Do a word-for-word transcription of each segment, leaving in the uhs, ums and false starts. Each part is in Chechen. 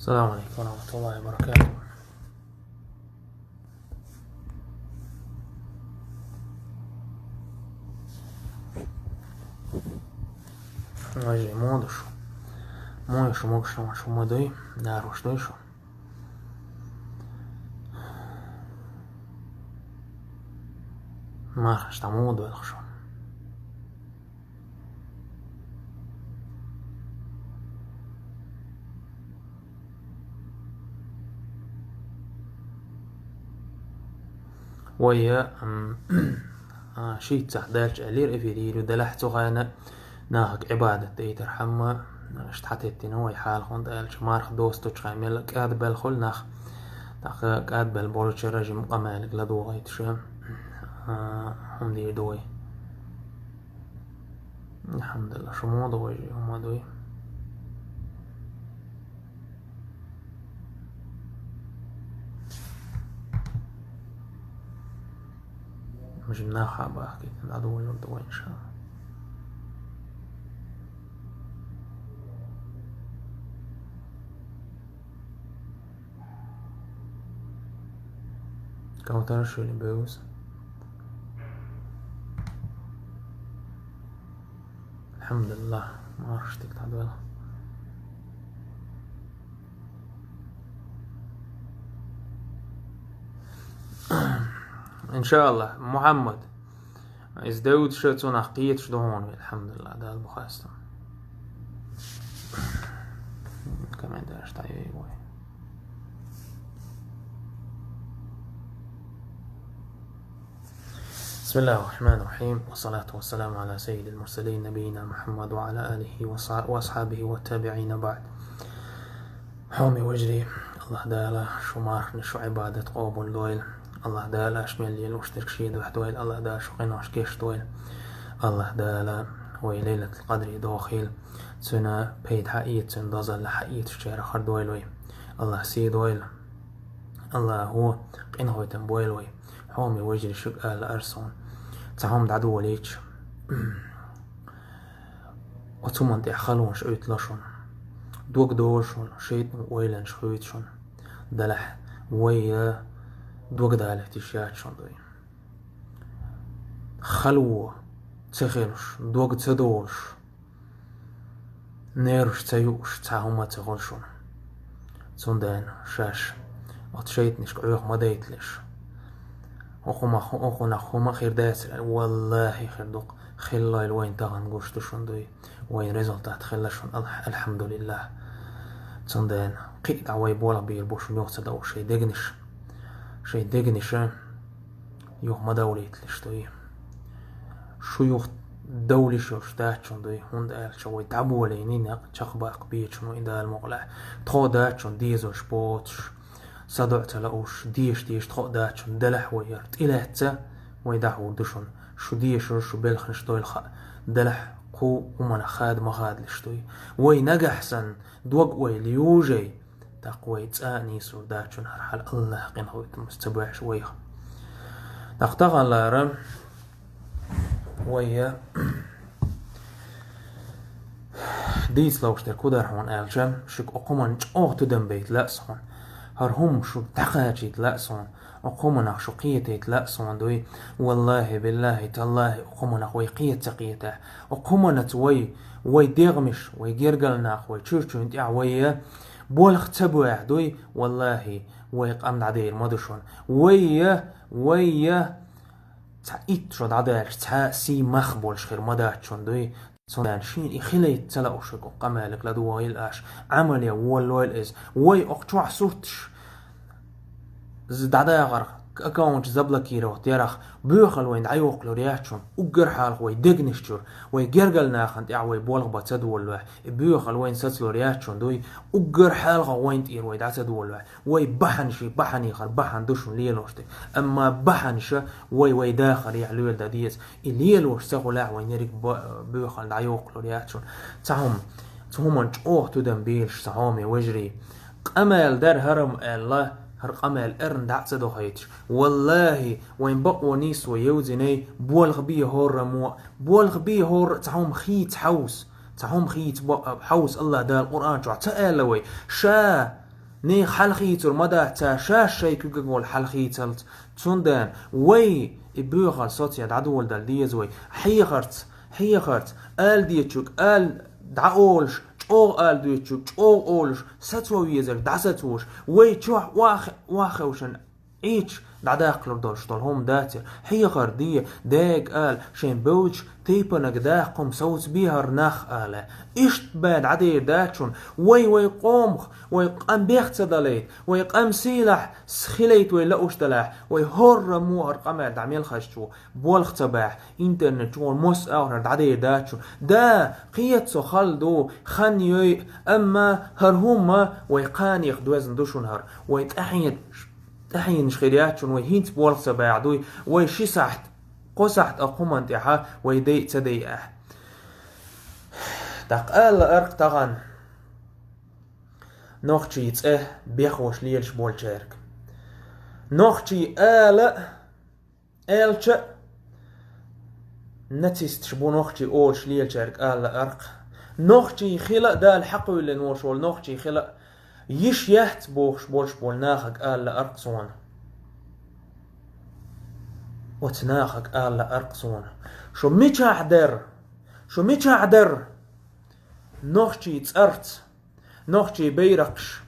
السلام عليكم ورحمة الله وبركاته. Вежарий, муха ду шу? Муха ю шу, могуш ма ду шу, ма дуй, дарош дуй шу? Мархаш, тӀаккха муха дойлу шу? Вай, м, а, шийтта сахьт даьлча аьллера эфир йийр ю, делахь цу хенахь нахага Ӏибадат дайтархьама, иштта хьатеттина вай хьалха, хӀунда аьлча марха достучу хенахь мел кӀадбелла хуьлу нах, тӀаккха кӀадбелла болчара жима къамелиг ладогӀуьйтуш, а, хӀума дийр ду вай. Алхьамдулиллах, шу муха ду, вежарий, хӀума дуй? Жимма нах а бахкийта, дӀадолалур ду вай, иншаллах. Кавтара шуьйла бевза. Алхьамдулиллах, мархаш дика дӀадоьлху. Иншаллах, Мухьаммад, иза девзаш, цунах кхеташ ду хьуна, алхьамдулиллах, Дала бу хастам. Комментарий дӀайой вай. بسم الله الرحمن الرحيم، والصلاة والسلام على سيد المرسلين نبينا محمد وعلى آله وص-، وأصحابه والتابعين بعد. Хьоме вежарий, Аллах Дала шу марханаш, шу Ӏибадат къобал дойла. Аллах Дала аша мел лелош дерг шен дуьхьа дойла. Аллах Дала шу къинош геч дойла. Аллах Дала вай Лайлатул Къадре дохийла. Цуьнан пайда хьаэца, цуьнан дозалла хьаэцачарах хир дойла вай. Аллах сий дойла. Аллахо къинхетам бойла вай. Хьоме вежарий, шуьга ала лаьара суна цхьа хӀума дӀадолийча, оцу хӀуманна тӀехь халонаш Ӏуьттало шуна. Дог дозу шуна, шайтӀан ойланаш хуьйцу шуна. Делахь вай, а, дог далийта йиш яц шуна дуй. Хало ца хилуш, дог ца долуш, нерваш ца юуш цхьа хӀума ца хуьлу шуна. Цундела шаьш оцу шайтӀанашка Ӏеха ма дайталаш. Окхунах, окхунах хӀума хир дацара, валлахӀи, хир ду-кх. Хиллийла вайна тахана гуш ду шуна дуй. Вайн результат хилла шуна, аль-, алхьамдулиллах. Цундела кхин а дӀа вай болх бийр бу шуна юха ца довлуш шайн дегнаш. Шайн дегнаш юха ма довлийталаш дуй. Шу юха довлуш йолуш дац шуна дуй, хӀунда аьлча вай дӀаболийна некъ чекхбаккха безаш ву и Дала мукъалахь. Тхо дац шуна дезаш боцуш, садоӀу ца лууш, деша-деша тхо а дац шуна, делахь вай хӀара тӀелаьцна, вай дӀахьур ду шуна. Шу дешар, шу белханаш дойла хаа, делахь кху хӀуманах хада ма хадалаш дуй. Вай нагахь санна дог-ойла южий, тӀаккха вай цкъа а нийсур дац шуна хӀара хьал, Аллах къинхетамца ца боьхьаш вайх. ТӀаккха таханлера вай дийца ловш дерг хӀун дара хьуна аьлча, шуьга окху хӀуманна чӀогӀа тидам байта лаьа суна. ХӀара хӀума шуьга дӀакхачийта лаьа суна. Окху хӀуманах шу кхетийта лаьа суна дуй. ВаллахӀи, биллахӀи, таллахӀи, окху хӀуманах вай кхета ца кхетахь, окху хӀуманца вай, вай дегӀмаш, вай гергара нах, вай чуьрчуьнан тӀехь вай болх ца боьхь дуй, валлахӀи, вай къам дӀадер ма ду шуна. Вай, вай цхьа итт шо дӀадаьлча, цхьа сий мах болуш хир ма дац шуна дуй. Цундела шена и хилийта ца лууш верг, окху къамелага ладогӀийла аша, Ӏамале волалойла иза. Вай окху чохь сурташ з-, дӀадахарх, аккаунташ заблокировать ярах, боьхалла вайна дӀайоккхалур яц шуна, уггар хьалха вай дегнаш чуьра, вай гергара нахана тӀехь вай болх бан ца долалахь, и боьхалла вайна сацалур яц шуна дуй, уггар хьалха вайна тӀера вай дӀа ца долалахь. Вай бахьанаш, бахьанехар бахьана ду шуна лелош дерг. Амма бахьанаша вай, вай дахарехь лоьла дан деза. И лелош ца хуьлахь, вайн ерриг бо-, боьхалла дӀайоккхалур яц шуна. Цхьа хӀума, цу хӀуманна чӀогӀа тидам белаш, сан хьоме вежарий. Къамел дара хӀара-м аьлла, хӀара къамел эрна дӀа а ца дохуьйтуш. ВаллахӀи, вайн бакъо нийса вай евзинай, болх бе хӀораммо, болх бе хӀора цхьа хӀума хийца хьовса. Цхьа хӀума хийца бо-, хьовса, Аллах Дала Къуръан чохь ца аьлла вай. Ша Нехан хьалхийцур ма дац, цара шаьш шайн куьгаг волу хьалхийцалц. Цундела вай и боьхалла соцъян дӀадоладала деза вай. Хьехарца, хьехарца, ала дечуьг ала дӀаолуш, чӀогӀа ала дечуьг чӀогӀа олуш, сацо везарг дӀасацош, вай чохь охьа-, охьахевшина Ӏийча дӀадаккхалур долуш долу хӀума дац хӀара. Хьехар де, дега ала, шайн бевзачу тайпанага даккха хӀума совцабе хӀара нах ала. Иштта бен дӀадер дац шуна. Вай, вай къомах, вай къам бех ца далайта, вай къам сийлахь хилийта вай лууш далахь, вай хӀоррамо хӀара къамел дӀа мел хазчо болх ца бахь, интернет чугӀур мосса агӀор хӀара дӀадер дац шуна. Да, кхета со хала ду, хан йой, амма хӀара хӀума вай кханех доьзна ду шуна хӀара. Вай тӀаьхьенаш, тӀаьхьенаш хир яц шуна, вай хӀинца болх ца бахь дуй, вай ши сахьт, кхо сахьт а хӀуманна тӀехьа вай дай а ца дайа ахь. ТӀаккха ала лаьара-кх тахана нохчийн цӀе бехош лелаш болчаьрга. Нохчий ала а, аьлча а, нацисташ бу нохчий олуш лелачаьрга ала лаьара-кх. Нохчий хила а, Дала хьакхоьллина волуш волу нохчий хила а, йиш яц бохуш болуш болу нахага ала лаьара-кх суна. Оцу нахага ала лаьара-кх суна. Шу мичахь дара? Шу мичахь дара? Нохчий цӀарца, нохчий байракхаш,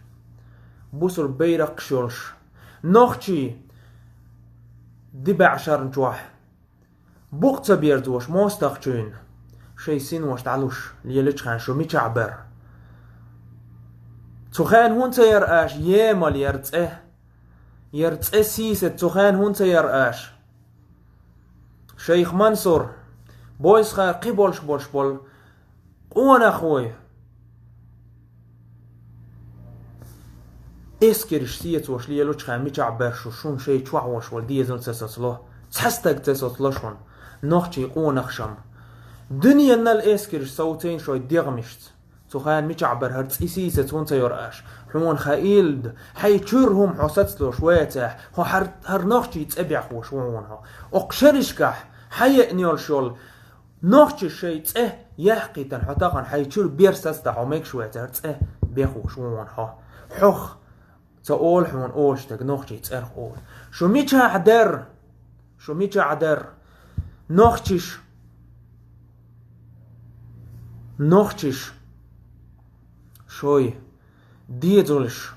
бусурба байракхаш йолуш, нохчий дибаьӀ шарна чохь букъ ца берзош мостагӀчуьнан шайн синош дӀалуш лелачу хенахь шу мичахь бара? Цу хенахь хӀунда ца яра аша емал яра цӀе? Яра цӀе сийсаз цу хенахь хӀунда ца яра аша? Шайх Мансур, бойсхара кхин болуш болуш болу къонах вуй. Эскарш сецош лелучу хенахь мичахь бара шу, шуна шайн чохь волуш волу дезал ца соцало, цхьа стаг ца соцало шуна, нохчий къонахшам. Дуьненал эскарш совцийна шайн дегӀмашца. Цу хенахь мичахь бара хӀара цӀе сийсаз хӀунда ца яра аша? Хьуна хаийла, хьайн чуьра хӀума хьо сацалуш вацахь, хьо хӀара, хӀара нохчий цӀе бехош ву хьуна хьо. Окху шерашкахь хьан еана йолуш йолу нохчаша шайн цӀе яьккхийтина хьо тахана хьайн чуьра бер сацадахь хьо мегаш вацахь, хӀара цӀе бехош ву хьуна хьо. Хьох ца олу хьуна олуш стаг нохчий цӀерах олу. Шу мичахь дара? Шу мичахь дара? Нохчаш, нохчаш, шой, дезалш,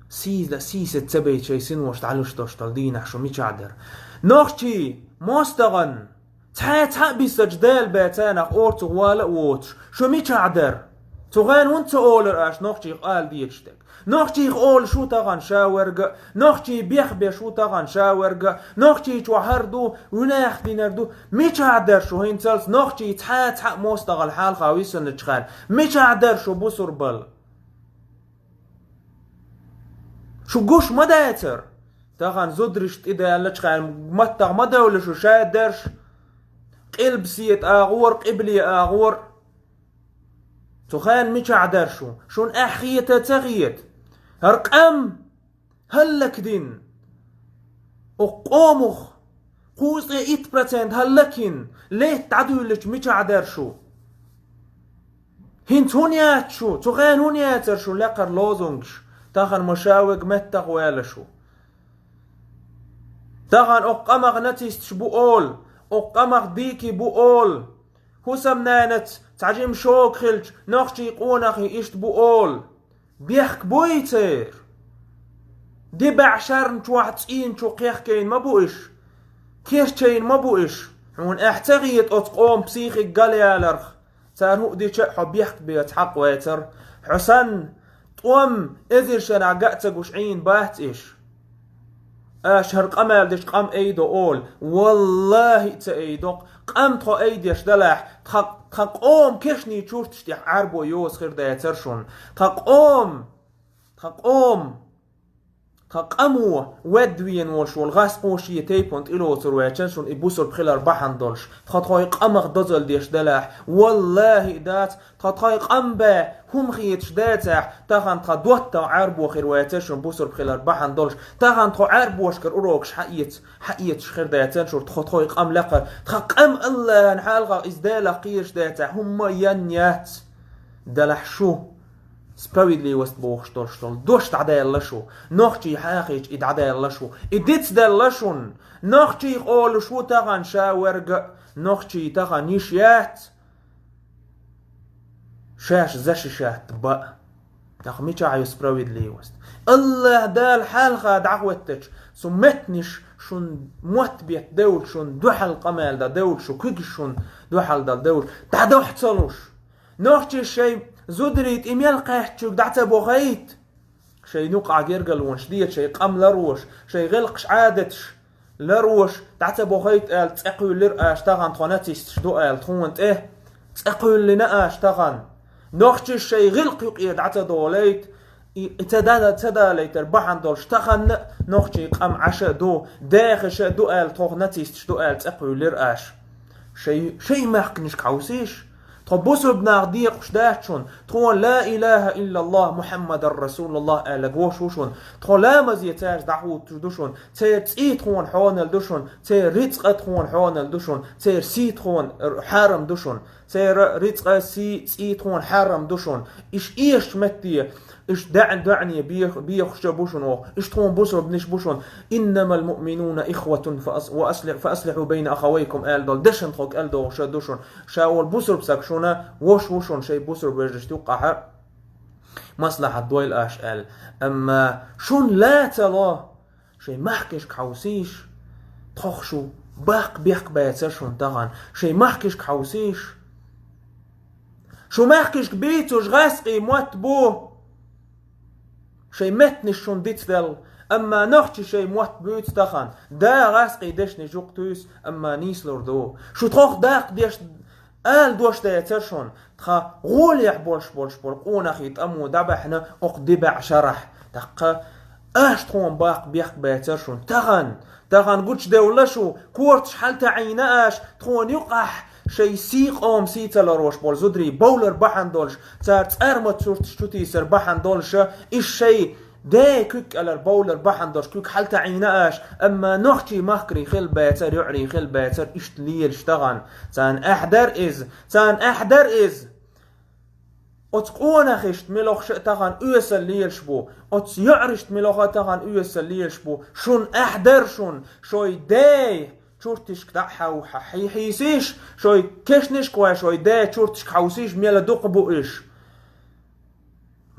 сийла, сийсаз ца байта шайн синош дӀалуш долуш долу дийнахь шу мичахь дара? Нохчий, мостагӀан, цхьа а цхьаъ бисачу Дала бен царнах орцах вала а воцуш, шу мичахь дара? Цу хенахь хӀунда ца олура аша нохчийх ала дезаш дерг? Нохчийх олуш ву тахана ша верг а, нохчий бехбеш ву тахана ша верг а, нохчий чохь хӀара ду, вуьнах динар ду. Мичахь дара шу хӀинцалц нохчий цхьа а цхьаъ мостагӀал хьалха висиначу хенахь? Мичахь дара шу бусурбал? Шу гуш ма дацара? Тахана зударшна тӀедаьллачу хенахь маттах ма девлла шу шадерш, къилба сета агӀора, къибле агӀора. Цу хенахь мичахь дара шу? Шуна ахь хета ца хета? ХӀара къам хӀаллакдина, окху къомах кхузткъе итт процент хӀаллакйина, летта дӀадуьйлучу мичахь дара шу? ХӀинца хӀунда яц шу? Цу хенахь хӀунда яцара шун лакхара лозунгаш? Тахана ма ша верг меттах ваьлла шу. Тахана окху къамах нацисташ бу олу, окху къамах дикий бу олу. ХӀусамнанаца цхьа жима шога хилча, нохчий къонахий иштта бу олу. Бехк буй церан? ДибаьӀ шарна чохь цӀийна чу кхехкийна ма бу иш? Керчийна ма бу иш? Хьуна ахь ца хета оцу къоман психик галъяларх? Цара хӀуъа дича а хьо бехк беца хьакъ вацара. Хьо санна, тӀом эзар шарахь ган а ца гуш Ӏийна бац иш. Аша хӀара къамел деш къам айдо олу. Валлахи, ца айдо-кх. Къам тхо айдеш далахь, тхан, тхан къоман кешнийн чурташ тӀехь Ӏаьрбо йоза хир дацара шуна. Тхан къоман, тхан къоман, тхан къамо ведда вена волуш волу гӀаскхо шен тайпана тӀелоцур ваьчча шуна и бусурба хилар бахьана долуш, тхо тхайн къамах дозалла деш далахь, валлахи, дац, тхо тхайн къам бен хӀума хеташ дацахь, тахана тхан доттагӀа Ӏаьрбо хир вацара шуна бусурба хилар бахьана долуш, тахана тхо Ӏаьрбошкара урокаш хьаэца, хьаэцаш хир дацара шуна тхо тхайн къам лакхара. Тхан къам АллахӀан хьалха иза Далах кхераш дацахь, хӀумма а ян яц. Делахь шу, Справедливость бохуш долуш долу дош дӀадаьлла шу, нохчий хьахийча и дӀадаьлла шу, и дицделла шуна. Нохчий олуш ву тахана ша верга, нохчий тахана йиш яц шаьш защищать бан. Нах мичахь ю справедливость? Аллах Дала хьалха дӀахӀоьттачу, цу меттанаш шун мотт бетта девлла, шун дуьхьал къамел дан девлла, шу куьгаш шун дуьхьал дала девлла, дӀадохьа ца луш. Нохчий шайн зударий тӀе мел кхаьччуьг дӀа ца бохайта. Шайн юкъахь гергалонаш деца, шайн къам ларош, шайн гӀиллакхаш, Ӏадаташ ларош, дӀа ца бохайта аьлла, цӀе кхуьйлира аша тахана тхо нацисташ ду аьлла тхуна тӀе. ЦӀе кхуьйлина аша тахана. Нохчий шайн гӀиллакх юкъе дӀа ца долайта, и, и ца да-, ца далайтар бахьана долуш тахана а нохчий къам Ӏаша а ду, дехаш а ду аьлла, тхох нацисташ ду аьлла, цӀе кхуьйлира аша. Шайн, шайн мехканашка хьовсийша. Тхо бусурба нах декъуш дац шуна. Тхуна ла илаха иллаллах Мухаммадар Расулуллах аьлла гош ву шуна. Тхо ламазе цаьрца дӀахӀуттуш ду шуна. Церан цӀий тхуна хьонал ду шуна. Церан рицкъа тхуна хьонал ду шуна. Церан сий тхуна хьарам ду шуна. Церан рицкъа, сий, цӀий тхуна хьарам ду шуна. Иш эшачу метте, иш даьӀна доӀане бех-, бехуш а бу шуна оха. Иш тхуна бусурбанаш бу шуна. «Иннамал муъминуна ихватун фа ас-, ва асли-, фа аслихьу байна ахавайкум», аьлла долу дешан тхо кӀел дохуш а ду шуна. Ша волу бусурба саг шуна вош ву шуна, шайн бусурба вежаршна юккъахь маслахьат дойла аша аьлла. Амма шуна ла ца ло, шайн махкашка хьовсийша, тхох шу баккха бехк бацара шуна тахана, шайн махкашка хьовсийша. Шу махкашка бийцуш гӀаскхий мотт бу, шайн меттанаш шуна дицделла, амма нохчий шайн мотт буьйцу тахана. Да, гӀаскхий дешнаш юкъа туьйсу, амма нийслур ду. Шу тхох даккха деш, ала дош дацара шуна, тхан гӀолехь болуш болуш болу къонахий тӀамо дӀабаьхьна окху дибаьӀ шарахь. ТӀаккха аша тхуна баккха бехк бацара шуна. Тахана, тахана гучудевлла шу, корташ хьалатаӀийна аша, тхуна юкъахь шайн сий, къоман сий ца лоруш болу зударий бовлар бахьана долуш, цара цӀармат сурташ чутийсар бахьана долуша, иш шайн ден куьг кӀелар бовлар бахьана долуш куьг хьалатаӀийна аша, амма нохчий махкарий хила бацара, йоӀарий хила бацара иштта лелаш тахана. Царна эхь дара иза, царна эхь дара иза. Оцу къонахишта милохуша а тахана оьсал лелаш бу, оцу йоӀаришта милоха а тахана оьсал лелаш бу. Шуна эхь дара шуна, шой ден чуртишка дӀа а хьа-, хьа-, хьийсийша, шой кешнашка вай, шой ден чуртишка хьовсийша, мела дукха бу уьш.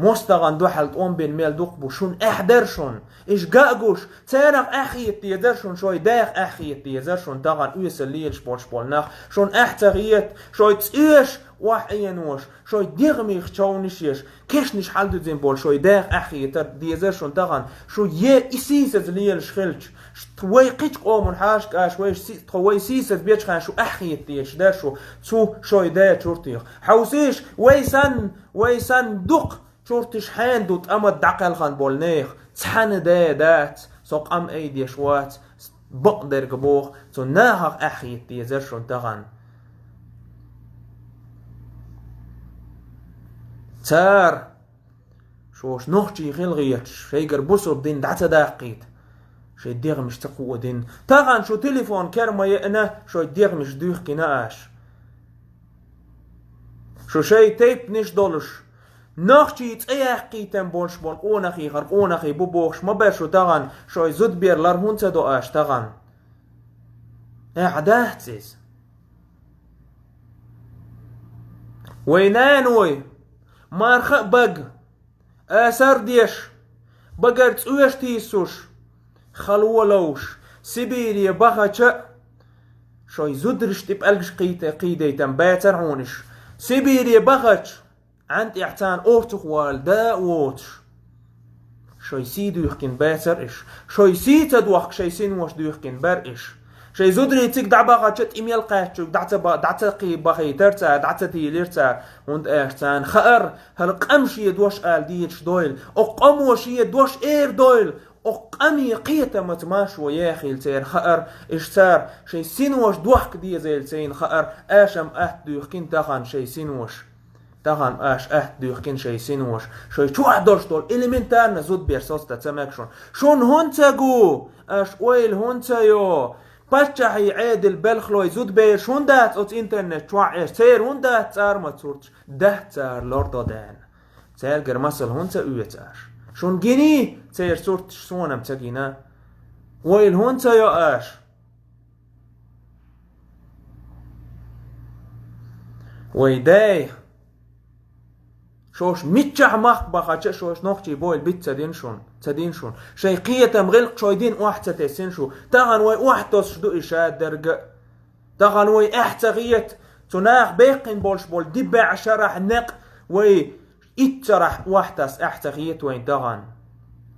МостагӀан дуьхьал тӀом бина мел дукха бу, шуна эхь дара шуна. Иш га а гуш, царах эхь хета дезара шуна, шой дах эхь хета дезара шуна, тахана оьсал лелаш болуш болу нах. Шуна эхь ца хета, шой цӀеш охьаэнош, шой дегӀамех човнаш еш, кешнаш хьалдуьзина болу шой дах эхь хетар дезара шуна тахана. Шу е и сийсаза лелаш хилча, ш-, вай кхечу къоман хьаша кӀаш, вай си-, тхо вай сийсаза бечхьана шу эхь хета дезаш дара шу, цу шой ден чуртех. Хьовсийша, вай санна, вай санна дукха чурташ хьенан ду тӀамат дӀакхелхина болу нехан, цхьана ден дац, со къам айдеш вац, бакъдерг боху, цу нахах эхь хета дезара шуна тахана. Цара, шоша нохчий хила гӀерташ, шайгара бусурба дин дӀа ца даккхийта, шайн дегӀамаш ца кхоадина. Тахана шу телефон кер ма еана, шой дегӀамаш дуьхкина аша. Шу шайн тайпанаш долуш, нохчий цӀе яккхийтина болуш болу къонахий хӀара къонахий бу бохуш ма бара шу тахана, шой зудабер лар хӀунда ца до аша тахана? Эхь дац иза. Вай наной марха а бага, асар деш, багара цӀоьш тийсуш, хало ловш, Сибире бахача а, шой зударшна тӀе пӀелгаш кхийта-, кхийдайтан бацара хьуна иш. Сибире бахача, Ӏан тӀехь царна орцах вала да а воцуш. Шой сий дуьхкина бацара иш. Шой сий ца дохка, шайн синош дуьхкина бара иш. Шайн зударий цига дӀабахача, тӀе мел кхаьччуьг дӀа ца ба-, дӀа ца кхий бахийтара цара, дӀа ца тийлира цара, хӀунда аьлча царна хаьара, хӀара къам шен дош ала дезаш дойла, окху къамо шен дош эр дойла, окху къаме кхетамаца маршо яхийла церан хаьара, иш цара шайн синош дохка дезийла церан хаьара, аша-м атта дуьхкина тахана шайн синош. Тахана аша атта дуьхкина шайн синош. Шайн чохь долуш долу элементарно зудабер соцдан ца мега шуна. Шуна хӀунда ца гу? Аша ойла хӀунда ца йо? Паччахьий Ӏедал белхалой зудабераш хӀунда дац оцу интернет чохь еш? Церан хӀунда дац цӀармат сурташ? Дац цара лордан даьнна. Цаьргара масал хӀунда ца оьцу аша? Шуна гиний церан сурташ, сона-м ца гина? Ойла хӀунда ца йо аша? Вай дай! Шоаш миччахь мах бахача, шоаш нохчий бойла биц ца дина шуна, ца дина шуна. Шайн кхетам, гӀиллакх шоай дин охьа ца тесина шу. Тахана вай охьа тосуш ду и шадерг а. Тахана вай эхь ца хета, цу наха беккхина болуш болу ди баьӀ шарахь некъ вай итт шарахь охьатасса эхь ца хета вайн тахана.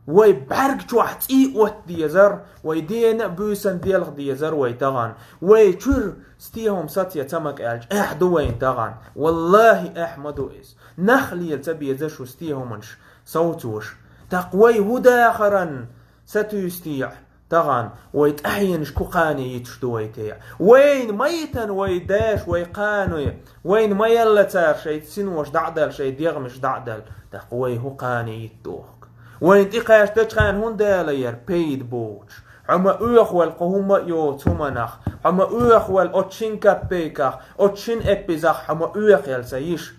Вай бӀаьрг чохь цӀий отта дезар, вай дена а буьйсан делха дезар вай тахана. Вай чуьра стен хӀума саца ца макъаьлча, эхь ду вайн тахана. Валлахи, эхь ма ду иза. Нах лела ца беза шу стен хӀуманаш совцош. ТӀаккха вай хӀун дахаран сатуьйсу те? Тахана вай тӀаьхьенаш кху кхане йитуш ду вай те? Вайна ма йитан вай даш, вай кхане. Вайна ма елла цара шайн синош дӀа а делла, шайн дегӀамаш дӀа а делла. ТӀаккха вай хӀун кхане йита дохку? Вайна тӀекхаьчдечу хенахь хӀунда ала яра пайда боцуш? Хьо ма оьху вала кху хӀума а йоцу хӀуманах. Хьо ма оьху вала оцу шин каппейках, оцу шин эппизах хьо ма оьху яла сан йиш.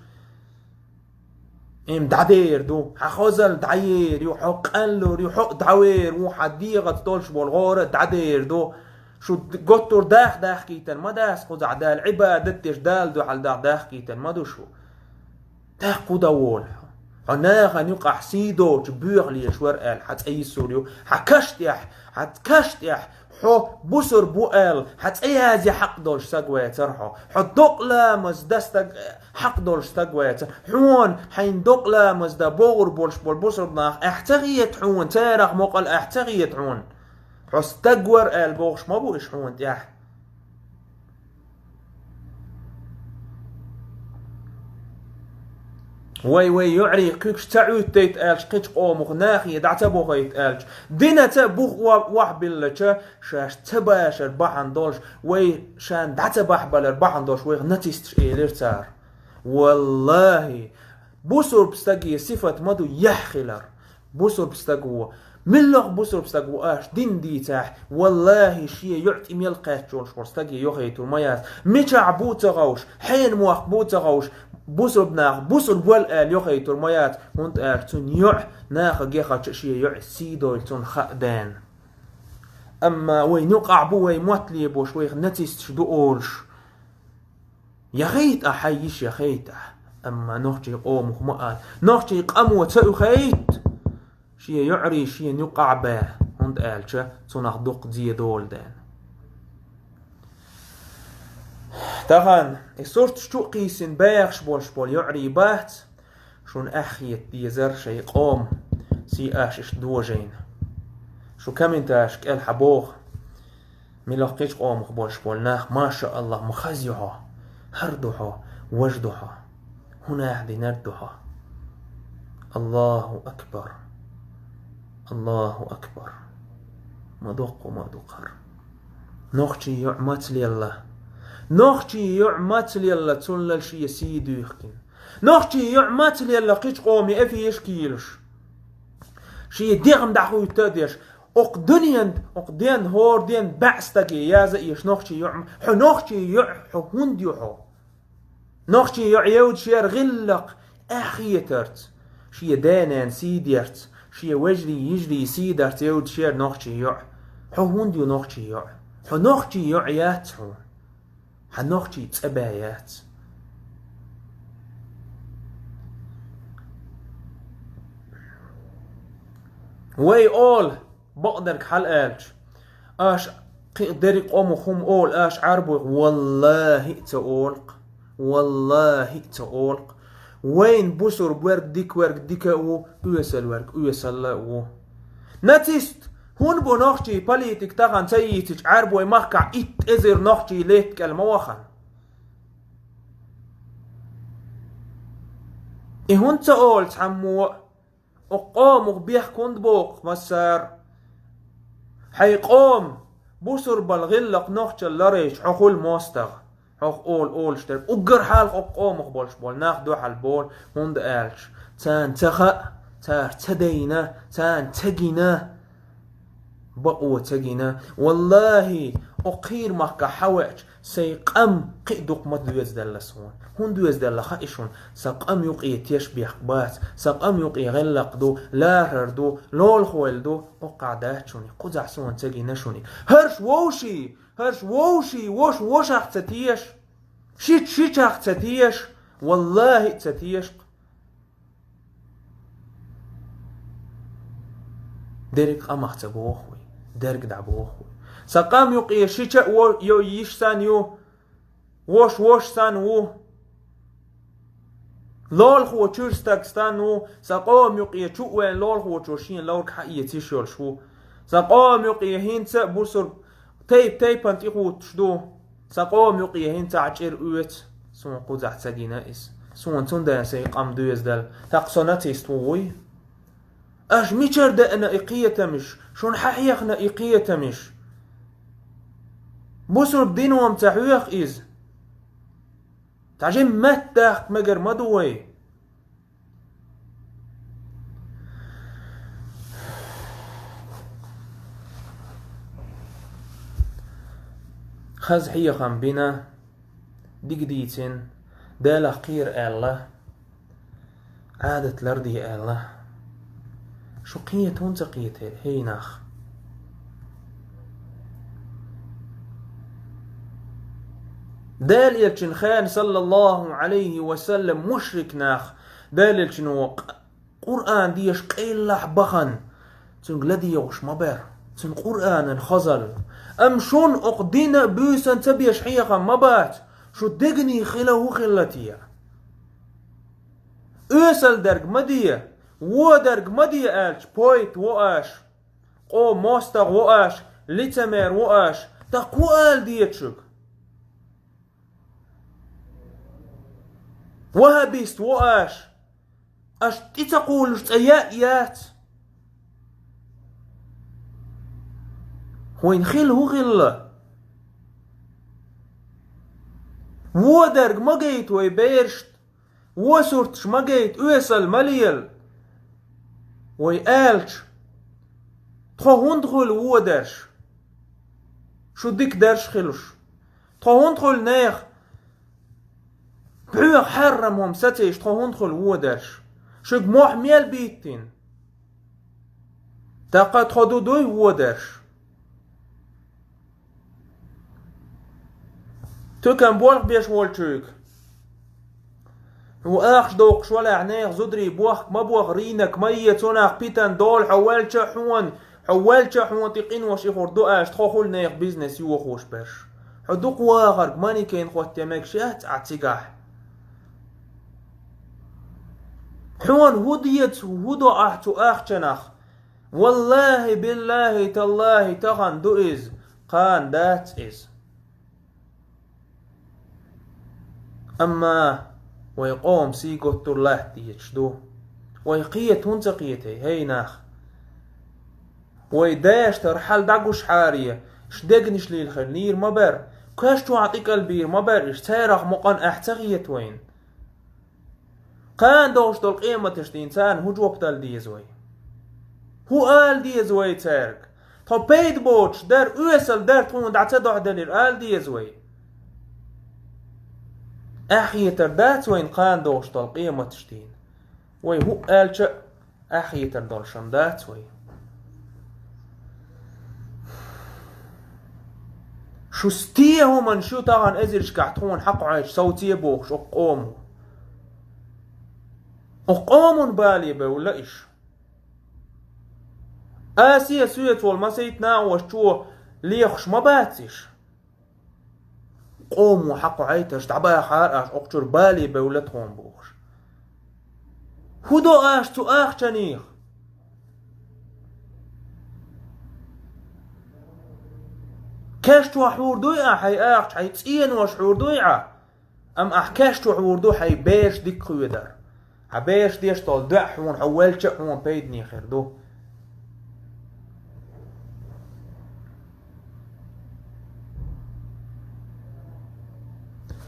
Им дӀадер ду, хьан хозалла дӀаер ю, хьо къанлур ю, хьо а дӀавер ву, хьан дегӀаца долуш болу гӀора а дӀадер ду. Шу д-, готтур дах дахкийтан ма дац кхузахь Дала, Ӏибадат деш Дала дуьхьал дах дахкийтан ма ду шу. ТӀаккха хӀун дан волу хьо? Хьо нахана юкъахь сий доцу боьха лелаш вара аьлла, хьан цӀе йисур ю, хьан каш тӀехь, хьан каш тӀехь, хьо бусурба ву аьлла, хьан цӀе язъе хьакъ долуш стаг вацара хьо. Хьо докъа ламаз дан стаг, хьакъ долуш стаг вацара. Хьона хьайн докъа ламаз дан богӀур болуш болу бусурба нах эхь ца хета хьона, царах мукъал эхь ца хета хьона. Хьо стаг вара аьлла бохуш ма бу уьш хьона тӀехь. Вай, вай, юьӀарий кхуьгаш ца Ӏуьттайта аьлча, кхечу къомах нахе дӀа ца бохайта аьлча, динаца бух ва-, вахьбиллача, шаьш ца башар бахьана долуш, вай шаьш дӀа ца бахьбалар бахьана долуш, вайх нацисташ элира цара. Валлахи, бусурба стаге сифат ма ду яхь хилар. Бусурба стаг ву. Миллах бусурба стаг ву аша дин дийцахь, валлахи, шен йоӀ тӀе мел кхаьччалуш волу стаге йохайтур ма яц. Мичахь бу ца ховш, хьенан мохк бу ца ховш, бусурба нах, бусурба вала аьлла йохайтур ма яц, хӀунда аьлча цуьнан йоӀ наха гехача шен йоӀ сий дойла цунна хаа даьнна. Амма вай нукъахь бу вай мотт лебош, вайх нацисташ ду олуш. Яхайта ахь, хьайн йиш яхайта ахь, амма нохчийн къомах ма ала. Нохчийн къамо ца уьхайта, шен йоӀарий шена юкъахь баьхьа, хӀунда аьлча цунах дукха зе долу дена. Тахана и сурташ чу а кхийсина баьхаш болуш болу йоӀарий бац, шуна эхь хета дезара шайн къоман сий аша иштта дожийна. Шу комментареш кӀел хьан боху. Мила кхечу къомах болуш болу нах, маша Аллах, ма хаза ю хьо, хӀара ду хьо, важа ду хьо, хӀун нах динарг ду хьо. Аллаху акбар. Аллаху акбар. Ма доккху, ма дукхара. Нохчийн йоӀ маца лелла. Нохчийн йоӀ маца лелла, цунлал шен сий дуьйхкина. Нохчийн йоӀ маца лелла, кхечу къоме эфеш кийлуш. Шен дегӀам дӀахуьйта а деш, окху дуьнен, окху ден, хӀора ден баьӀ стаге яза а еш нохчийн йоӀ ма, хьо нохчийн йоӀ, хьо хӀунда ю хьо? Нохчийн йоӀ евдаш яра гӀиллакх, эхь хетарца, шен да-нана сий дерца, шен вежарий, йижарий сий дарца евдаш яра нохчийн йоӀ. Хьо хӀунда ю нохчийн йоӀ? Хьо нохчийн йоӀ яц хьуна. Хьан нохчийн цӀа баь яц. Вай ола, бакъдерг хьалааьлча, аша кхин а дерриг къомах хӀума ола, аша Ӏарбойх, валлахӀи а ца олу-кх, валлахӀи а ца олу-кх. Вайна бусурба верг дика верг дика а ву, оьсал верг оьсалла а ву. Нацист, хӀунда бу нохчийн политик тахана ца йийцича, Ӏарбой махкахь итт эзар нохчий летта кӀел ма вахана? И хӀунда ца олу цхьаммо а? Окху къомах бехк хӀунда боккху массара? Хьайн къома бусурбал гӀиллакх нохчалла ларайча, хьо хуьлу мостагӀа. Хьох ола олуш дерг уггар хьалха окху къомах болуш болу нах дуьхьал болу, хӀунда аьлча царна ца хаьа, цара ца дайна, царна ца гина. Бакъо ца гина, валлахӀи, оха кхийра махкахь хьавеача, сайн къам кхин а дукха ма доьзаделла суна. ХӀунда доьзаделла хаьий шуна? Сан къам юкъе тешнабехк бац, сан къам юкъе гӀиллакх ду, лархӀар ду, лулахойла ду, оха дац шуна, кхузахь суна ца гина шуна. ХӀорш вовший, хӀорш вовший, вош вошах ца теша, шийтта шичах ца теша, валлахӀи, ца теша. Дерриг къамах ца боху вай, дерг дӀабоху вай. Сан къам юкъе шича а во-, йо-, йиш санна ю, вош вош санна ву. Лулахо чуьра стаг санна ву, сан къоман юкъе чу а веана лулахочо шен ловрг хьаэца йиш йолуш ву. Сан къоман юкъе хӀинца а бусург тайп-тайпана тӀехӀуттуш ду. Сан къоман юкъе хӀинца а чӀир оьцу, суна кхузахь ца гина иза. Суна цундела сайн къам доьзаделла, тӀаккха со нацист ву вуй? Аша мичара деана и кхетамаш? Шуна хьан хьехна и кхетамаш? Бусург дино-м ца хьоьху иза. Цхьа жимма матта дахка мегар ма ду вай. Хаза хьехам бина, дика дийцина, Делах кхера аьлла, Ӏадат ларде аьлла. Шу кхета хӀунда ца кхета, хӀей нах? Делан элчанан хенахь, саллаллаху Ӏалайхи ва саллам, мушрик нах, Делан элчано къ-, Къуръан деша къайллахь бахана, цуьнга ладегӀуш ма бара, цуьнан Къуръанан хазалла. Амма шуна оха дина а, буьйсанна ца беш хьехам ма бац, шу дегнийн хила хӀун хилла те? Оьсалдерг ма де, водарг ма де аьлча, пойта во аша, къо мостагӀа во аша, лицемер во аша, тӀаккха хӀун ала деза шуьга? Ваххабист во аша, аша тӀе ца кхуллуш цӀа яа яц. Вайн хила хӀун хилла? Водарг ма гайта вай берашта, вон сурташ ма гайта, оьсал ма лела. Вай аьлча, тхо хӀунда хуьлу водарш? Шу дика дарш хилуш. Тхо хӀунда хуьлу нехан пхьоьху хьаррам хӀума сацийша, тхо хӀунда хуьлу водарш? Шуьга мохь мел биттина? ТӀаккха тхо ду дуй водарш? Туькан болх беш волчуьнга. Хьо ахча доккхуш валахь, нехан зударий бохка ма бохка, рынок ма е, цунах питана долу, хьо ваьлча а хьуна, хьо ваьлча а хьуна тӀе къинош ихур ду аьлча, тхо хуьлу нехан бизнес йохош берш. Хьо дукха вахарг манекен хӀотта мегаш яц ахь цигахь. Хьуна хӀун деза, хӀун до ахь цу ахчанах? Валлахи, биллахи, таллахи, тахана ду иза, кхана дац иза. Амма вай къоман сий готтур латта дезаш ду. Вай кхета хӀунда ца кхета, хӀей нах? Вай дешнаш хьал дӀагуш хьаре, ш дегнаш лийла хир лийр ма бара, каш чохь тӀекӀал бийр ма бара, иш царах мукъан ахь ца хета вайна. Кхана догӀуш долу къематаш дийна царна хӀун жоп дала деза вай? ХӀун ала деза вай цаьрга? Тхо пайда боцуш дара, оьсал дара, тхуна дӀа ца дохьделира ала деза вай? Ахьа хетар дац вайна кхана догӀуш долу къематаш дийна? Вай хӀуъа аьлча а, ахьа хетар долуш ам дац вай? Шу стен хӀуманаш ю тахана эзаршкахь тхуна хьакхоьхьуьйтуш совце бохуш окху къомо? Окху къоман бале бевлла иш. Асия соьца волу масийтта накъосташчо лехуш ма бац иш? Къомо хьакхоьхьуьйтуш дӀабахьара аша окху чуьра бале бевлла тхуна бохуш. ХӀун до аша цу ахчанех? Кеш чохь хьур дуй ахь хьайн ахча, хьайн цӀенош хьур дуй ахь? Амма ахь кеш чохь хьур ду хьайн бераш дика хедара. Хьан бераш деш долу доӀа хьуна хьо велча а хьуна пайдане хир ду.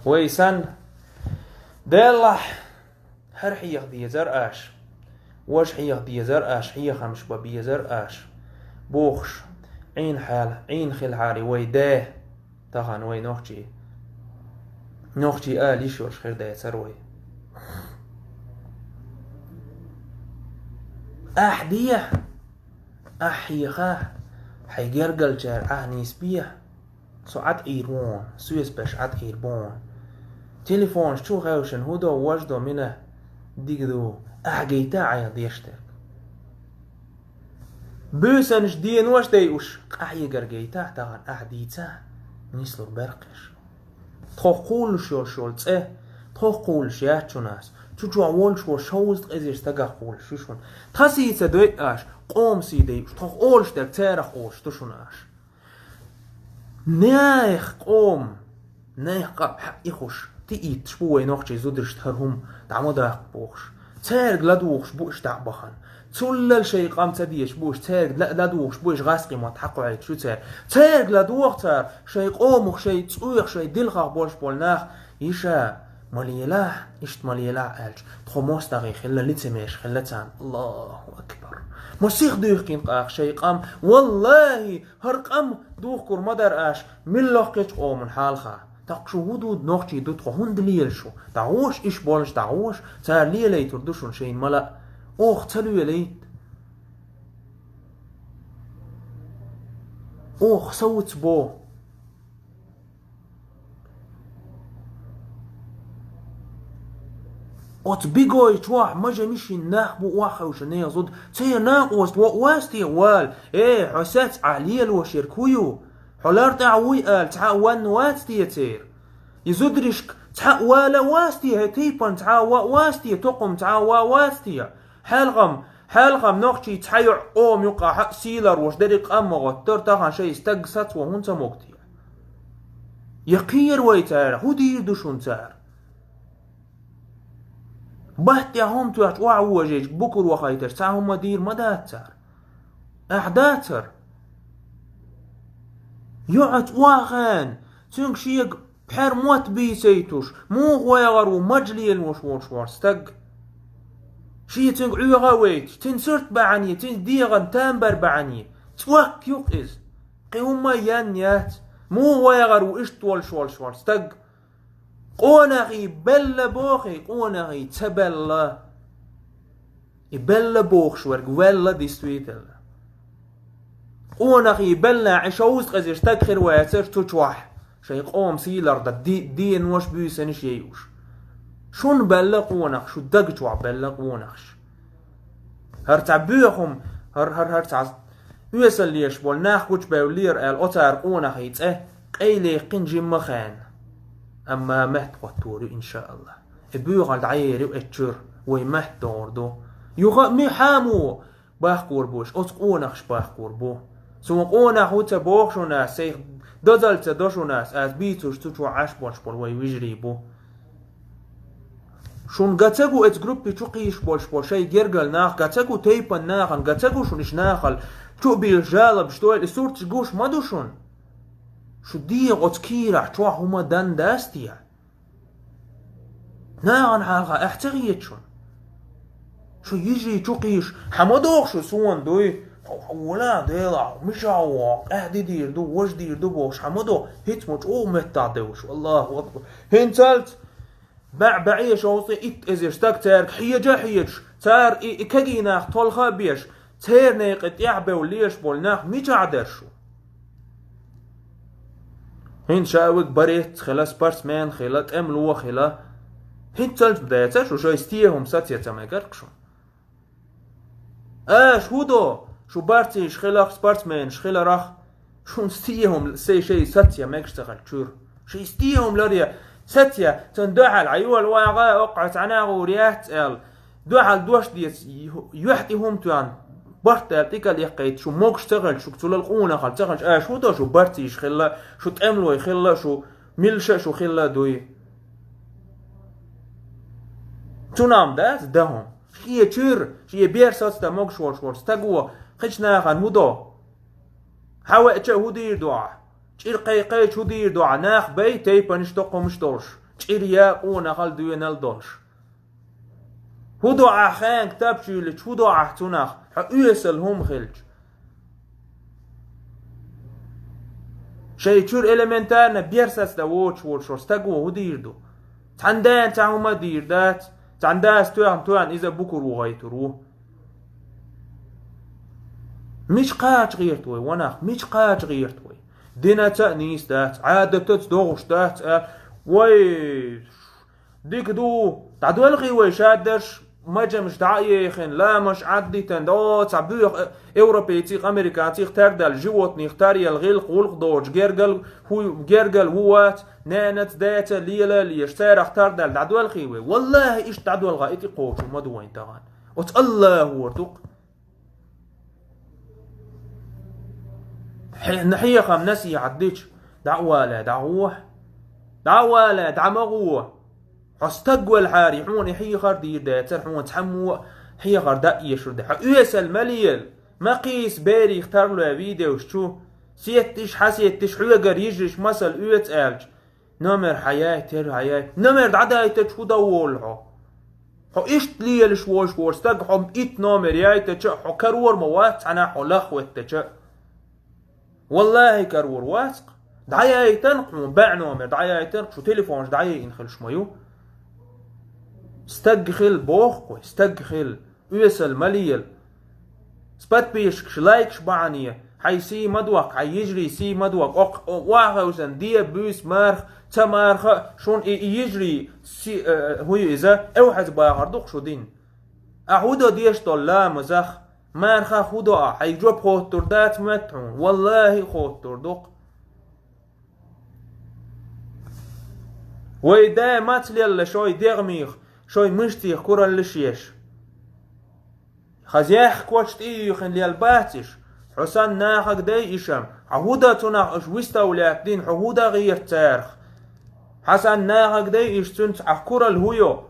Вай санна, Деллахь, хӀара хьеха дезара аша, важа хьеха дезара аша, хьехамаш бан безара аша, бохуш, Ӏийна хьала, Ӏийна хилахьара вай де, тахана вай нохчий. Нохчий ала йиш йолуш хир дацара вай. Ахь дехьа, ахь хьеха, хьайн гергалчара ахь нисбехьа. Со Ӏад Ӏийр ву хьуна, соьца беш Ӏад Ӏийр бу хьуна. Телефонаш чу хевшина, хӀун до, вож до, мила дика ду, ахь гайта Ӏайха деш дерг. Буьйсанаш денош дайуш, къахьегар гайтахь тахана ахь дийцахь, нислур беркхеш. Тхох кхуллуш йолуш йолу цӀе, тхох кхуллуш яц шуна ас. Чу чохь волуш волу шовзткъа эзар стагах кхуллуш ю шуна. Тхан сий ца дойъу аша, къоман сий дайуш, тхох олуш дерг царах олуш ду шуна аша. Нех къоман, нех къа хьаъ ихуш, тиъитташ бу вай нохчий зударшта хӀара хӀума дӀа ма даккха бохуш. Цаьрга ладугӀуш бу уьш дӀа а бахана. Цуллал шайн къам ца дезаш бу уьш, цаьрга ла-, ладугӀуш бу уьш гӀаскхи мотт хьакхоьйтуш ю цаьрга. Цаьрга ладогӀа цара, шайн къомах, шайн цӀоьх, шайн дилхах болуш болу нах, иша ма лелахь, иштта ма лелахь аьлча, тхо мостагӀий хилла, лицемерш хилла царна. Аллаху акбар! Ма сиха дуьйхкина къаха шайн къам, валлахи, хӀара къам духкур ма дара аша милла лохкечу къоман хьалха. ТӀаккха шу хӀун ду, нохчий ду тхо, хӀунда лела шу? ДӀагӀош, иш болуш дӀагӀош, цара лелайтур ду шуна шайна мала а. Оха ца лелайта. Оха совцабо. Оцу бигой чохь мажа мишин нах бу охьахевшина нехан зуда. Церан накъост вац те вала? Э, хьо сац ахь лелош ерг хӀун ю? Хьо лар тӀехь вуй ала цхьа а ванна вац те церан? И зударшка цхьа а вала вац те, хӀе тайпана цхьа а ван вац те, тукхум цхьа а ван вац те? Хьалхам, хьалхам нохчий цхьа йоӀ къома юкъахь а сийлар вош дерриг къам ма гӀоттара, тахана шайн стаг сацо хӀунда ца могу те? Я кхера вай цара, хӀун дийр ду шуна цара? Батта тӀехь хӀума тоьхча охьавожийча, букур вахайтарш цхьа хӀума дийр ма дац цара. Ахь дацара? ЙоӀаца охьахаьнна, цуьнга шега пхьер мотт бийцайтуш, муха вагӀар ву мажа лелош волуш вара стаг? Шен цуьнга ӀоьгӀа а вайташ, цуьнан сурт бахьане, цуьнан дегӀан тамбар бахьане, цӀокк ю-кх иза. Кхин хӀумма а ян яц. Муха вагӀар ву иштта волуш волуш вара стаг? Къонахий белла бохий, къонахий ца белла. И белла бохуш верг велла, действительно. Къонахий белла, и шовзткъа эзар стаг хир вацара цу чохь. Шайн къоман сийлар дан ди-, денош, буьйсанаш яйуш. Шуна белла къонах, шу даг чохь белла къонахаш. ХӀара цхьа боьхам, хӀара, хӀара, хӀара цхьа оьсал еш болу нах гучубевллера аьлла, оцара къонахий цӀе къайленкхина жимма хаьнна. Амма меттахӀоттор ю, иншааллах. И боьхалла дӀаер ю эцу чуьра, вай меттадогӀур ду. Юха а муьхьа а мо бахкор бу уьш, оцу къонахаш бахкор бу. Суна къонах ву ца боху шуна ас, сайх дозалла ца до шуна ас, ас бийцуш цу чохь Ӏаш болуш болу вай вежарий бу. Шуна га ца гу эцу группи чу кхийсаш болуш болу шайн гергара нах, га ца гу тайпан нахана, га ца гу шуна иша нахал чу а бийраш жалобаш дойла, и сурташ гуш ма ду шуна? Шу дегӀа оцу кийрахь чохь хӀума дан дац те? Нахана хьалха ахь ца хета шуна? Шу йижий чу кхийсаш, хьан ма доху шу суна дуй? Хьо, хьо вала, Дела, миша ву, къаьхьа ди дийр ду, важа дийр ду бохуш, хьан ма доху? ХӀинца ма чӀогӀа меттахь девлаш, Аллаху акбар. ХӀинцалц баьӀ-баьӀе шовзткъе итт эзар стаг цаьрга хьежа а хьежаш, цара и, и кегий нах толха а беш, церан некъа тӀехь бевлла лелаш болу нах мичахь дара шу? ХӀинца ша виг борец хила, спортсмен хила, тӀемало хила. ХӀинцалц дацара шу шайн стен хӀума саце ца мегар-кх шуна? Аша хӀун до? Шу борцийша хиларх, спортсменаш хиларх, шуна стен хӀума сай шайн саце мегаш ца хилча чуьра. Шайн стен хӀума ларе саце, цунна дуьхьал хьан йола вагӀа, оккхахь цхьана а гӀур яц аьлла, дуьхьал дош деца, юьхь тӀе хӀума тоьхна, барт аьлла тӀекал эккхийта, шу могуш ца хилча, шуьга цулал къонахалла ца хилча, аша хӀун до, шу борцийша хилла, шу тӀемалой хилла, шу милша а шу хилла дуй? Цунам дац дан хӀума. Шен чуьра, шен бер сацдан могуш волуш волу стаго кхечу нахана хӀун до? Хьан веача а хӀун дийр ду ахь? ЧӀир кхайкхийча хӀун дийр ду ахь? Нах бай, тайпанаш, тукхумаш долуш, чӀир я къонахалла, доьналла долуш. ХӀун до ахь хенга тапчуьйлича, хӀун до ахь цунах, хьо оьсал хӀума хилча? Шайн чуьра элементарно берсац дан воцуш волуш стаг вон хӀун дийр ду? Цхьана дена цхьа хӀума а дийр дац, цхьана дас тоьхна-тоьхна иза букур ву гӀайтур ву. Мича кхача гӀерта вай, ванах, мича кхача гӀерта вай? Динаца а нийса дац, Ӏадатаца догӀуш дац а, вай, дика ду, дӀадолхий вай шаддарш, мажамаш дӀа а ехина, ламаш Ӏаддитан, до, цхьа буьйха, э, европейцих, американцих тардаьлла, животных таръелла, гӀиллакх, гӀуллакх доцуш, гергал, хӀу-, гергал ву вац, нанаца, даьца лела а леш, царах тардаьлла, дӀадолхий вай. Валлахи, иштта дӀадолхахь, и тӀекхочур ма ду вайн тахана. Оцу Аллахора ду-кх. Хье-, хьехам насихьат дича, дӀа а вале, дӀагӀо. ДӀа а вале, дӀа ма гӀо. Хьо стаг велхьара, хьуна и хьехар дийр дацара, хьуна цхьаммо а хьехар дан а эшар ду. Хьо оьсал ма лела, ма кхийса берих тарлой видеош чу. Сеттиш, хьасеттиш, хьоьгара йижариш масал оьцу аьлча. Номер хьаяй, тера хьаяй. Номер дӀадайтача хӀун дан волу хьо? Хьо иштта лелаш волуш волу стаг, хьо итт номер яйтача, хьо карор ма вац цхьана хьо лахветтача. Валлахи, карор вац-кх. ДӀаяйтан-кх хьуна, баьӀ номер дӀаяйтан-кх, шу телефонаш дӀаяйина хилаш ма ю. Стаг хила боху-кх вай, стаг хила. Оьсал ма лела. С подписчикаш, лайкаш бахьане, хьайн сий ма доккха, хьайн йижарий сий ма доккха. Окх-, о-, охьахевшина де, буьйса, марха, ца марха, шуна и, и йижарий си-, э, хӀун ю иза, эвхьаза бахар ду-кх шу дин. Ахь хӀун до деш долу ламазах? Мархах хӀун до ахь? Хьайга жоп хоттур дац моьтту хьуна? Валлахи, хоттур ду-кх. Вай да маца лелла шой дегӀмех, шой мышцех кураллаш еш? Хаза яьхка коча тӀе а юьйхина лелла бац иш? Хьо санна нахага дай иш-м, хьан хӀун дан цунах аш виставлять дина, хьо хӀун дан гӀерта царах? Хьан санна нахага дай иш, цуьнца ахь куралла хӀун йо?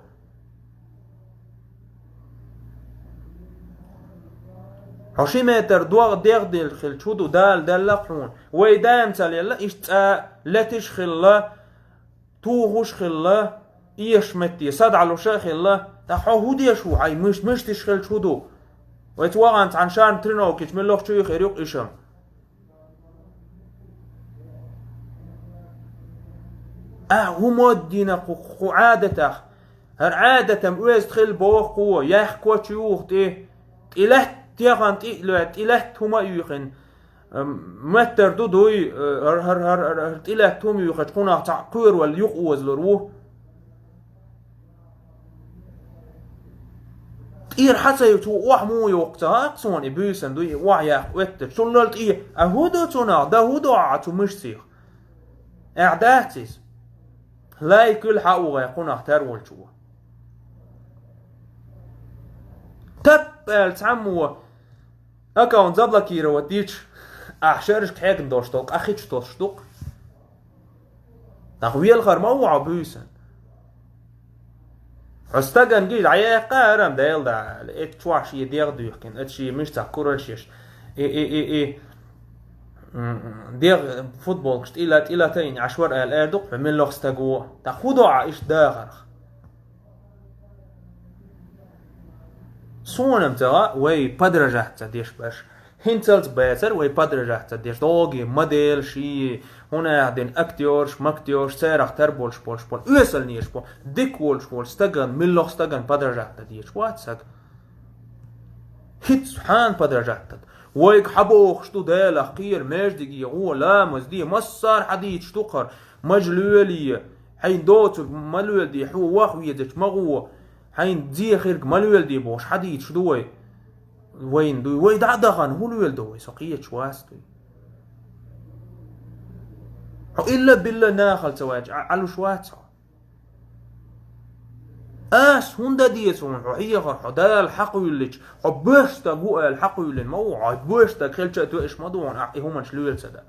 Хьо ши метр догӀа дегӀ дилла хилча хӀун ду, Дала делла-кх хьуна. Вай да-м ца лелла, иштта цкъа леташ а хилла, тухуш а хилла, эшаш метте садӀалуш а хилла. ТӀаккха хьо хӀун деш ву, хьайн мышц-, мышцаш хилча хӀун ду? Вайца вахана цхьана шарна тренировкаш мел лохчуьйхира юкъа иш-м. Ахь хӀун ма дина кху, кху Ӏадатах? ХӀара Ӏадатам оьзда хила боху кхо, яьхка коча юха тӀе, тӀе лаьтта, техана тӀе а лоьтту, тӀе лаьтта хӀума а юьйхина, м, меттар ду дуй, э, хӀара, хӀара, хӀара, хӀара, хӀара тӀе лаьтта хӀума юьйхича, кхунах цхьаъ кхоьру вала юкъа озалур ву. ТӀера хьан ца йоцу, охьа муха йоккху ца гӀаккха суна и буьйсан дуй, и охьа яккха оьттачу. Цунна лал тӀе, а хӀун ду цунах, дан хӀун ду ахьа цу мышцех? Ахь дац иза? Лай куьл хьан угӀе кхунах тар волчо. Тап аьлла цхьаммо аккаунт заблокировать дича, ахь шерашка хьегна долуш долу къа хи чу тосуш ду-кх. Нах велхар ма ву хьо буьйсан. Хьо стаган гий дӀаяккха арам Дела дала, эцу чохь шен дегӀ дуьхкина, эцу шен мишцах куралш еш. И, и, и, и, м, дегӀ футболкаш тӀила, тӀила таина Ӏаш вара аьлла, эр ду-кх хьо миллах стаг ву. ТӀаккха хӀун до ахь иштта дахарх? Суна-м ца гӀа, вай подражать ца деш баш. ХӀинцалц бацара вай подражать ца деш. Догий модель ший, хӀуна аьлла дина актёрш, мактёрш, царах тар болуш болуш болу. Оьсалнеш бо, дика волуш волу стаган, миллах стаган подражать дан дезаш вац саг. ХӀинца хьан подражать дан? Вайга хьан бохуш ду Далах кхера, междиге гӀо, ламаз де, массара хьан дийцаш ду кхара, мажа лоьле, хьайн доцург ма лоьлде, хьо ваха везачу ма гӀо, хьайн зехирг ма лоьлде бохуш хьан дийцаш ду вай? Вайна дуй, вай дӀа а дахана, хӀун лоьла ду вай, со кхеташ вац дуй. Хьо илла-билла нахала ца ваьча, Ӏа-, Ӏалуш вац хьо. Ас хӀунда деза хьуна, хьо хьехар, хьо Дала хьакхуьйллича, хьо боьрша стаг ву аьлла хьакхуьйллина ма ву, хьо боьрша стаг хилча а тоьаш ма ду хьуна, ахь и хӀуманаш лоьла ца дан.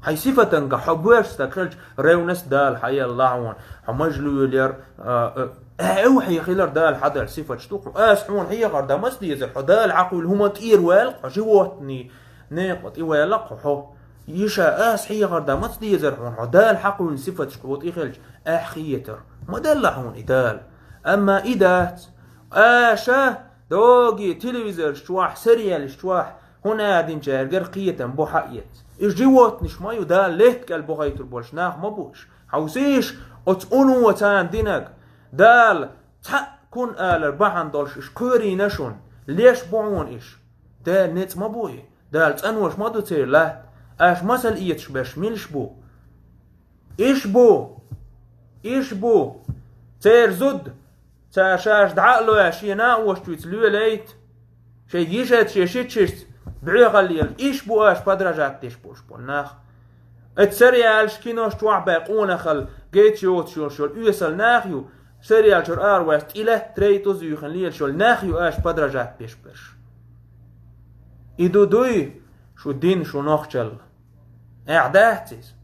Хьайн сифатанга хьо боьрша стаг хилча, ревность Дала хьаелла хьуна, хьо мажа лоьлаяр, а, а, а, эвхье хилар Дала хьадаьлла сифаташ ду хьуна. Ас хьуна хьехар дан маца дезара, хьо Дала хьакхуьйла хӀума тӀера ваьлла хьо, животный, некъа тӀе ваьлла хьо, хьо. Иша ас хьехар дан маца дезара хьуна, хьо Дала хьакхуьйла сифаташ кхо тӀе хилча, ахь хетар. Ма делла хьуна и Дала. Амма и дац. Аша, догий, телевизорш чохь, сериалш чохь, ХӀунда аьлча цаьргара кхетам бу хьаэца. Уж животныйш ма ю, Дала лаьтта кӀел бохуьйтур болуш нах ма бу уж. Хьовсийша, оцу уно царна динарг. Дала цхьаъ кун алар бахьана долуш уж кхоьрийна шуна, леш бу хьуна уж. Дала ницкъ ма бу и. Дала цӀанош ма ду церан латта. Аша масал эцаш берш милаш бу? Иш бу! Иш бу! Церан зуда! Цара шаьш дӀа а лоьхуш, шен накъосташца лелайта, шайн йишаца, шен шичашца бӀоьхалла лела. Иш бу аша подражать деш болуш болу нах. Эцу сериалаш, кинош чохь бен къонахалла гечйоцуш йолуш йолу оьсал нах ю, сериал чуьра араваьсса, тӀе лаьтта рейтуз юьйхина лелаш йолу нах ю аша подражать деш берш. И ду дуй шу дин, шу нохчалла? Эхь дац иза?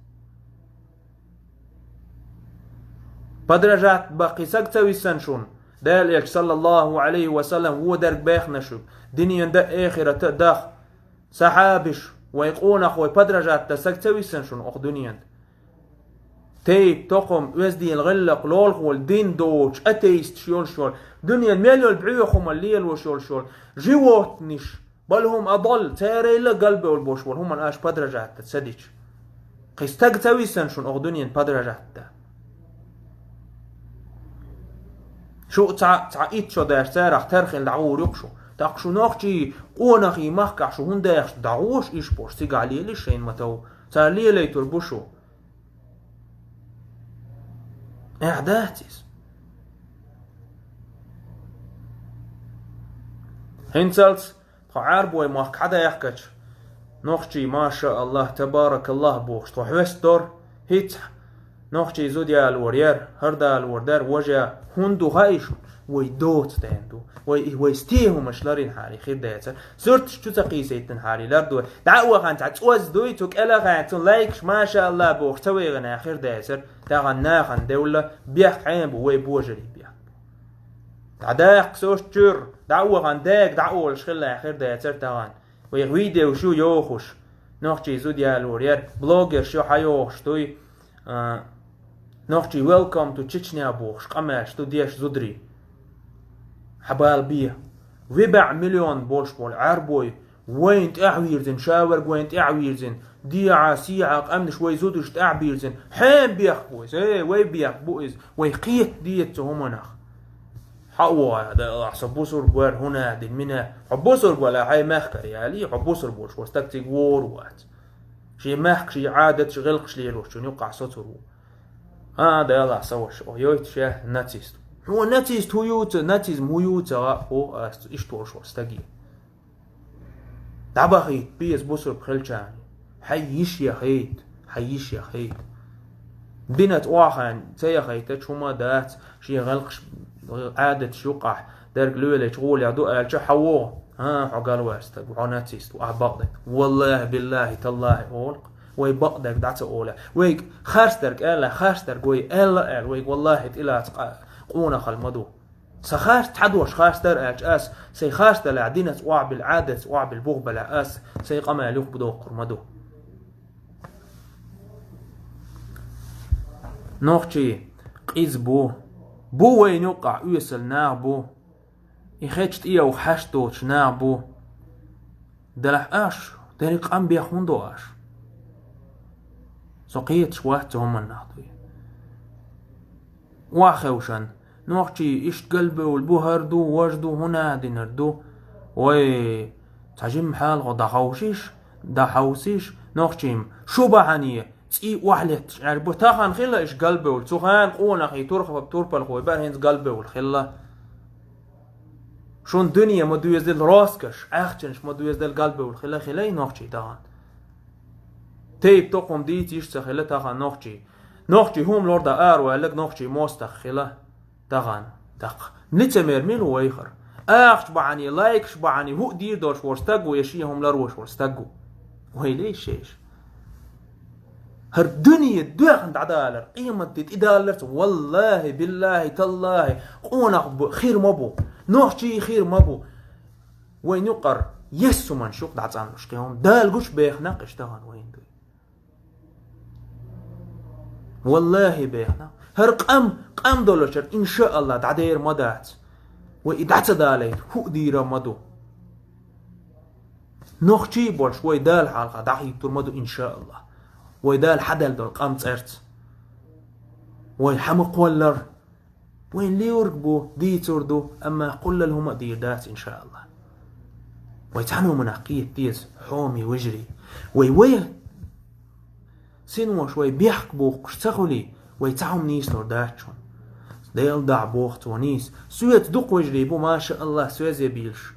Подражать бан кхин саг ца висина шуна, Дала элча, саллаллаху алейхи ва саллам, вон дерг бехна шуьга, динен дан а, эхирата а даха. Сахьабиш, вайн къонахой подражать дан саг ца висина шуна оха дуьнен тӀе? Тайп, тукхам, оьздангалла, гӀиллакх, лолахой, дин доцуш, атеисташ йолуш йолу, дуьнен мел йолу бӀоьхамалла лелош йолуш йолу животныйш, бал хӀума адалла, царайла галбевлла болуш болу хӀуманна аша подражать дан ца дича. Кхин стаг ца висина шуна оха дуьнен подражать дан. Шу цхьа, цхьа итт шо даьлча царах тархина дӀагӀур ю-кх шу. ТӀаккха шу нохчий, къонахий махкахь шу хӀунда дехаш дӀагӀуш иш бош, цигахь лелаш шайна ма тов. Цара лелайтур бу шу. Эхь дац иза? ХӀинцалц тхо Ӏаьрбой махка хьадаьхкача, нохчий, маша Аллах, табаракаллах бохуш, тхо хьоьстадора, хӀинца нохчий зуда ялор яра, хӀара далор дара, важа, хӀунда ду хаьий шуна? Вай доцу ден ду. Вай, вай стен хӀумаш ларинхьарий хир дацара. Суьрташ чу ца кхийсийтинхьарий лар ду. ДӀа а вахана цхьа цӀоз дуй, цу кӀелахана цунна лайкаш, маша Аллах бохуш, ца вайгӀина хир дацара. Тахана нахана девлла, бехк хьенан бу, вай божарий бехк. ДӀадаккха со чуьра, дӀа а вахана, дага дӀа а олуш хилла хир дацара тахана. Вайх видеош ю йохуш, нохчий зуда ялор яра, блогерш ю хьайохуш дуй, а, нохчий welcome to Чечня бохуш, къамелаш ду деш зударий. Хьабала бе. Ви баьӀ миллион болуш болу Ӏаьрбой, вайна тӀаьхьавирзина, шаверг вайна тӀаьхьавирзина, дехьа, сехьа, къаьмнаш вай зудаш тӀаьхьабирзина, хьенан бехк бу иза? Э, вай бехк бу иза, вай кхета деза цу хӀуманах. Хьа вогӀа, Дела, со бусург вара, хӀунда дина, мина? Хьо бусург вала, хьайн мехкара ялий, хьо бусург волуш вара, стаг цига вогӀур вац. Шен мехк, шен Ӏадаташ, гӀиллакхаш лелош чун юккъахь соцур ву. А, Дела, со ваша, о, йойту ше нацист. Хьо нацист хӀу юца, нацизм хӀу юца, а, хӀу, ас, иштта волуш вара стаге. ДӀабахийта беза бусург хилчарна. Хьайн йиш яхийта, хьайн йиш яхийта. Динаца охьахаьнна ца яхийта, чу хӀума дац, шен гӀиллакхаш, Ӏадаташ юккъахь дерг лоьлийча гӀолехь ду аьлча, хьан вогӀу? ХӀан, хьо галваьлла стаг ву, хьо нацист ву, ахь бакъдерг. Валлахи, биллахи, таллахи олу-кх. Вай бакъдерг дӀа ца олу. Вайга харцдерг аьлла, харцдерг вай аьлла аьлла, вайга валлахи тӀелаца къа-, къонахалла ма ду. Сан харц цхьа дош харцдар аьлча ас, сайн харцдалехь динаца охьабилла, Ӏадатца охьабилла, бухбалехь ас, сайн къамел юхабодоккхур ма ду. Нохчий къиза бу. Бу вайна юккъахь оьсал нах бу. И хечу тӀеевха хьашт доцуш нах бу. Делахь аш, дерриг къам бех хӀунда до аш? Со кхеташ вац цу хӀуманах дуй. Охьахевшан, нохчий иштта галбевлла бу, хӀара ду, важа ду, хӀун а динар ду. Вай, цхьа жимма хьалха дӀахьовшийша, дӀахьовсийша, нохчий-м, шу бахьане, цӀий охьалетташ Ӏаьрбо, тахана хилла иштта галбевлла, цу хана къонахий, турхап-, турпалхой бара хӀинца галбевлла хилла. Шун дуьне ма доьзал роскошь, ахчанаш ма доьзал галбевлла хила, хилай нохчий тахана. Тайп-тукхам дийца йиш ца хила тахана нохчий. Нохчий хӀума лор дан араваьлларг нохчий мостагӀ хила тахана. ТӀаккха лицемер мила ву вайхара? Ахча бахьане, лайкаш бахьане, хӀуъа дийр долуш волу стаг ву я шен хӀума ларвош волу стаг ву? Вай лейша шайша. ХӀара дуьне доьхна дӀадалар, къематде тӀедалларца, валлахи, биллахи, таллахи, къонах бу-, хир ма бу, нохчий хир ма бу. Вайн юкъара ессуман шух дӀацӀанлуш кхин хӀума. Дала гучу бехнакъ иштта тахана вайна дуй. Валлахи, бехнакъ. ХӀара къам, къам долчуьра, иншаалла, дӀадер ма дац. Вай и дӀа ца далайта, хӀуъа дийр ма ду. Нохчий болуш вай Дала хьалха дӀахӀиттур ма ду, иншааллахӀ. Вай Дала хьадаьлла долу къам цӀарца. Вай хьа ма кхоллар. Вайн луьйриг бу, дийцур ду, амма кхоллал хӀума а дийр дац, иншааллахӀ. Вай цхьана хӀуманах кхета деза, хьоме вежарий. Вай, вай синош вай бехк бухкуш ца хуьлий, вай цхьа хӀума нийслур дац шуна. Делан дуьхьа боху цо нийса. Соьца дукха вежарий бу, машааллахӀ, соьзе бийлаш.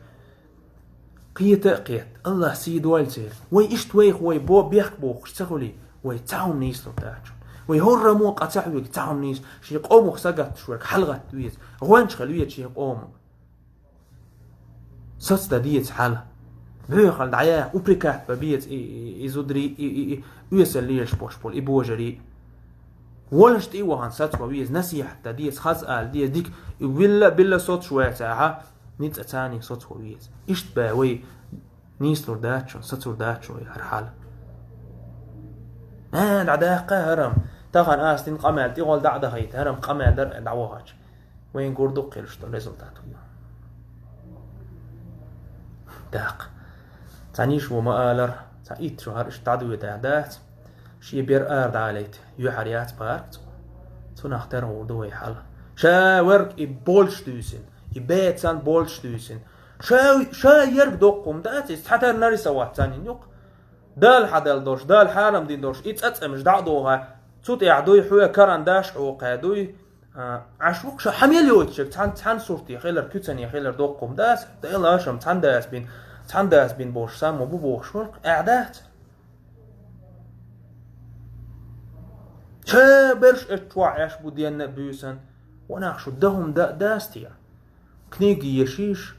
Кхета а кхета, АллахӀ сий дойла церан. Вай иштта вайх вай бо бехк бохуш ца хуьлий, вай цхьа хӀума нийслур дац шуна. Вай хӀоррамо къа ца хьоьгу цхьа хӀума нийса, шен къомах сагатта везарг хьалагатта веза, гӀоьнча хила веза шен къомах. Сацдан деза хьала. Боьхалла дӀаяха, упрекать бан беза и, и, и зударий, и, и, и оьсал лелаш болуш болу, и божарий. Волаш тӀе а вахана сацо веза, насихьат дан деза, хаза ала деза, дика, и вилла а, билла соцуш вацахь, ницкъ царний соцо веза. Иштта бен вай нийслур дац шуна, сацур дац шуна вай хӀара хьала. А, дӀадаккха хӀара-м. Тахана ас дина къамел тӀехула дӀа а дахийта, хӀара-м къамел дара дӀавахача. Вайн гур ду кхелаш долу результат ву. ТӀаккха. Цхьа ниш ву ма алара, цхьа итт шо хӀара иштта дӀадоьдахь дац. Шен бер ара дӀалайта, юьхьар яц парк цо. Цунах тера гӀур ду вай хьала. Ша верг и болчу дуьйсина, и бецан болчу дуьйсина. Ша, ша ерг доккхум дац, иза цхьатарна нарисовать цанин юкъ. Дала хьадала долуш, Дала хьарам дина долуш, и цӀацӀамаш дӀа а дохьа, цу тӀехь дуй, хьоьга каран даш а хьокхаьа дуй. А, Ӏаш ву-кх ша хьан мел йойтучерг, цхьан, цхьан сурте хилар, куьцане хилар доккхум дац, Дала ашам цхьан дас бин, цхьан дас бин бохуш, сан ма бу бохуш вара-кх, аьхьа дац. Ша берш эцчохь Ӏаш бу денна а буьйсан, ванах шу дахум да а дац те? Книги ешийш,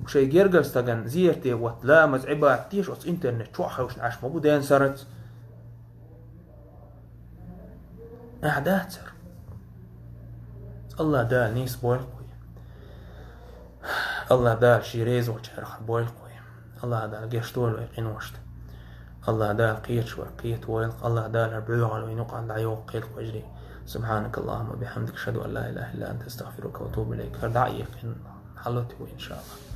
шайн гергара стаган зерате ватта, ламаз, Ӏибадат деш, оцу интернет чохь хевшна Ӏаш ма бу ден сарац. Ахьа дацар. АллахӀ Дала нийса бойла кхуй. АллахӀ Дала шен резачу хьерхар бойла кхуй. АллахӀ Дала гечдойла вай къиношта. АллахӀ Дала кхеташ вай кхета войла. АллахӀ Дала хӀара боьгӀал вайн юкъана дӀайоккхийла кху вежарий. سبحانك اللهم وبحمدك، أشهد أن لا إله إلا أنت، أستغفرك وأتوب إليك. ХӀара дӀа а еккхина, хьалоти ву, иншааллахӀ.